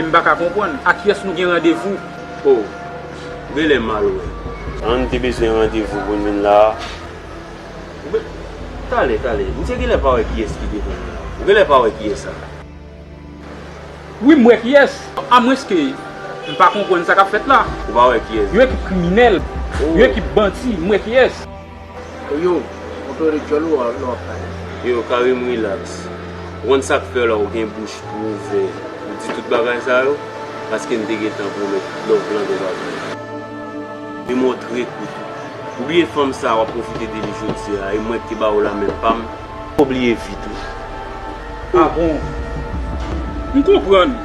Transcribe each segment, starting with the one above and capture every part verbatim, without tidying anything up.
M pa ka konprann. A kiyès nou gen randevou? O, ou genlè mal wè. An, nou te bezwen randevou pou n vin la a. Ou be-, talè, talè. Misye genlè pa wè kiyès ki devan l la. Ou genlè pa wè kiyès sa. Wi, m wè kiyès. Amwenske m pa konprann sa k ap fèt la. Ou pa wè kiyès? Yon ekip kriminèl. O. Yon ekip bandi. M wè kiyès. Yo, kontwole djòl ou lè w ap pale. Yo, Karim, relax. Ou konn sa k fè la, ou gen bouch pou ouvè, ou di tout bagay sa yo, paske n te gentan pwomèt Loveland yon bagay. Li montre kout. Ou bliye fanm sa a w ap pwofite de li jodi a, e mwen ki te ba ou lamen pa m. Ou bliye vit, wi. A bon? M konprann.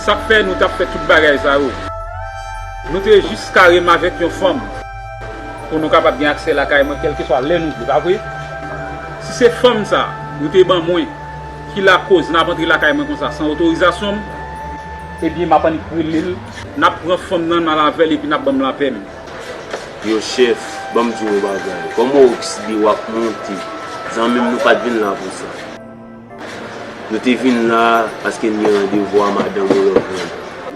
Sa k fè nou t ap fè tout bagay sa yo. Nou te jis ka renmen avèk yon fanm pou nou kapab gen aksè lakay mwen kèlkeswa lè nou vle, pa vre? Si se fanm sa nou te ban mwen ki lakoz n ap antre lakay mwen konsa san otorizasyon m, ebyen m ap annik rele l, n ap pran fanm nan n al avè l epi n ap ban m lapè m. Yo chèf, ban m di w yon bagay. Kòman w okside w ap monte? Zanmi m, nou pa t vin la pou sa. Nou te vin la paske n gen randevou a madanm ou Loveland.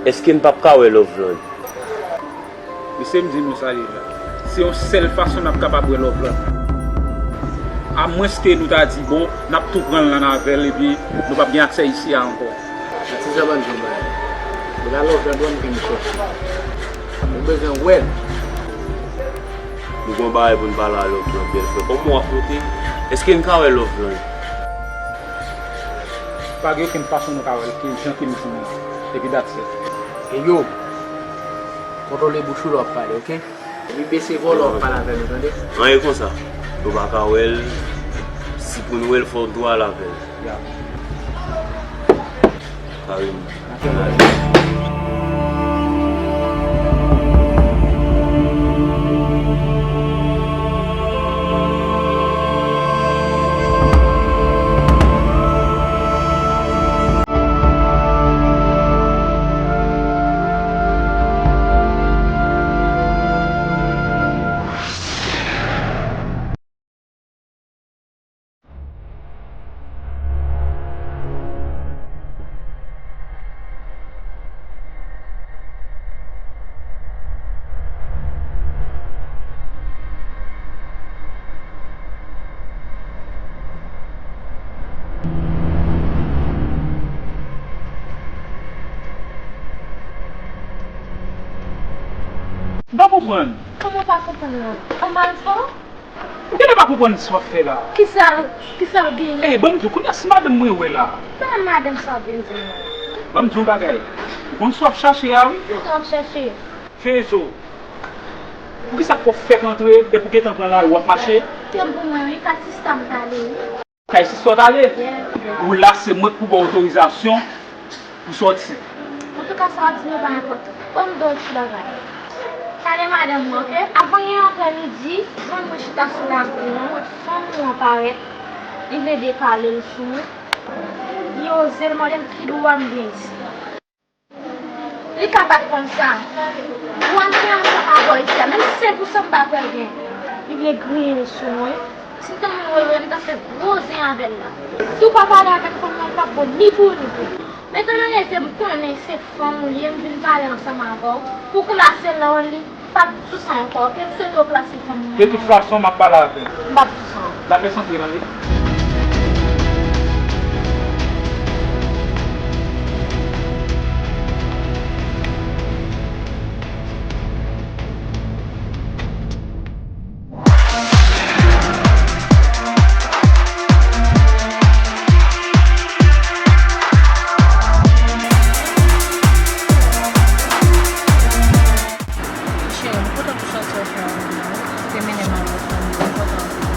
Èske n p ap ka wè Loveland? Mesye, m di nou sa deja. Se yon sèl fason n ap kapab wè Loveland. Amwenske nou ta di, bon, n ap tou pran l ann avè l epi nou p ap gen aksè isi a ankò. Atizan ban nou bay. Deja Loveland wè m vin chèche. Nou bezwen wè l. Nou gen yon bagay pou n pale a Loveland, bèlfrè. Kòman w ap monte? Èske n ka wè Loveland? Pa gen okenn fason nou ka wè l, ke jan ke m di nou an. Epi that's it. E yo, kontwole bouch ou lè w ap pale, oke? Epi bese vwa w lè w ap pale avè nou, tande? Anyen konsa. Nou pa ka wè l. Si pou n wè l, fò n tou al avè l. Ya. Karim. M pa konprann. Kòman w pa konprann lan? Ou mal twò? Ou genlè pa konprann sa w ap fè la. Kisa, kisa l genyen? Ey, ban m di w, kounye a si madanm mwen wè la. Sa madanm sa ap vin di mwen? Ban m di w yon bagay. Ou konn sa w ap chache a, wi. Sa w ap chache? Fezo. Poukisa fò w fèk antre epi w gentan pran lari w ap mache? Tann pou mwen, wi, ka sista m pale, wi. Kay sista w t ale? Yeah. Ou la, se mwen k pou ba w otorizasyon pou sòti. Antouka, sa w ap di m yo pa enpòtan. Ban m ba w ti bagay. Pale madanm mwen, oke? Avan yè aprè midi, jwenn mwen chita sou lakou an, fanm ou an parèt, li vle depale l sou mwen. Li oze l mande m ki dwa m gen isi. Li ka bat konsa. Dwa m gen ansanm avè w isi a, menm senk pou san m pa kwè l gen. Li vle griyen l sou mwen. Si m te moun wè l, m ta fè gwo zen avè l la. Si w pa pale avèk fanm nan, l p ap bon ni pou ou ni pou li. Metan nan leve m konnen se fanm ou ye, m vin pale ansanm avè w. Pou w klase l nan yon li, m p ap sou sa ankò, oke? M swete w klase fanm ou. De tout fason, m ap pale avè l. M p ap sou sa. L ap fè santre nan li. Cheri, m kontan pou sòti w fè a, wi. Ou te mennen m al wè fanmi, m kontan anpil.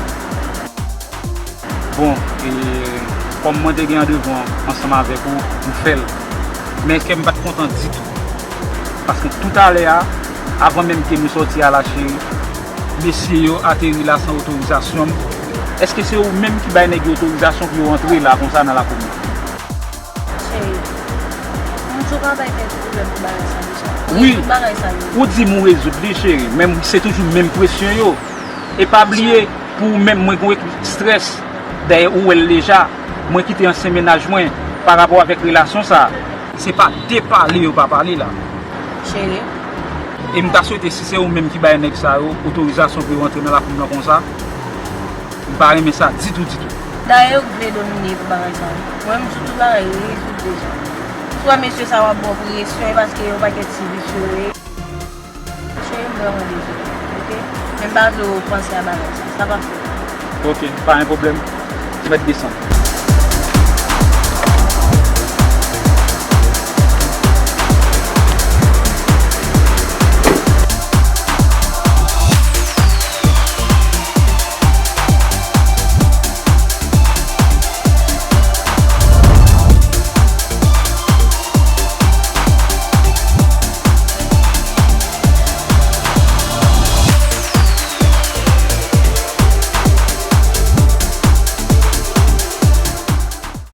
Bon, e, kòm mwen te gen randevou an ansanm avèk ou, m fè l. Men kè m pa t kontan ditou. Paske toutalè a, avan menm ke nou sòti a la, cheri, mesye yo ateri la san otorizasyon m. Èske se ou menm ki bay nèg yo otorizasyon pou yo antre la konsa nan lakou m? Cheri, m di w pa bay tèt ou pwoblèm pou bagay sa deja. Wi. Rezoud bagay sa yo. Ou di m ou rezoud li, cheri, men se toujou menm presyon yo. E pa bliye, pou ou menm, mwen gen yon ekip strès. Dayè, ou wè l deja. Mwen kite ansyen mennaj mwen pa rapò avèk relasyon sa. Se pa de pale yo pa pale la. Cheri. E m ta swete si se ou menm ki bay nèg sa yo otorizasyon pou yo antre nan lakou m nan konsa. M pa renmen sa ditou, ditou. Dayè yo k vle domine pou bagay sa yo. Mwen m di tout bagay rezoud deja. Swa mesye sa w ap ba w presyon e paske yon pakèt ti visye yo ye. Cheri m vrèman dezole, oke? Men m pa vle w panse a bagay sa. Sa p ap fèt. Oke, pa gen pwoblèm. Ti mèt desann.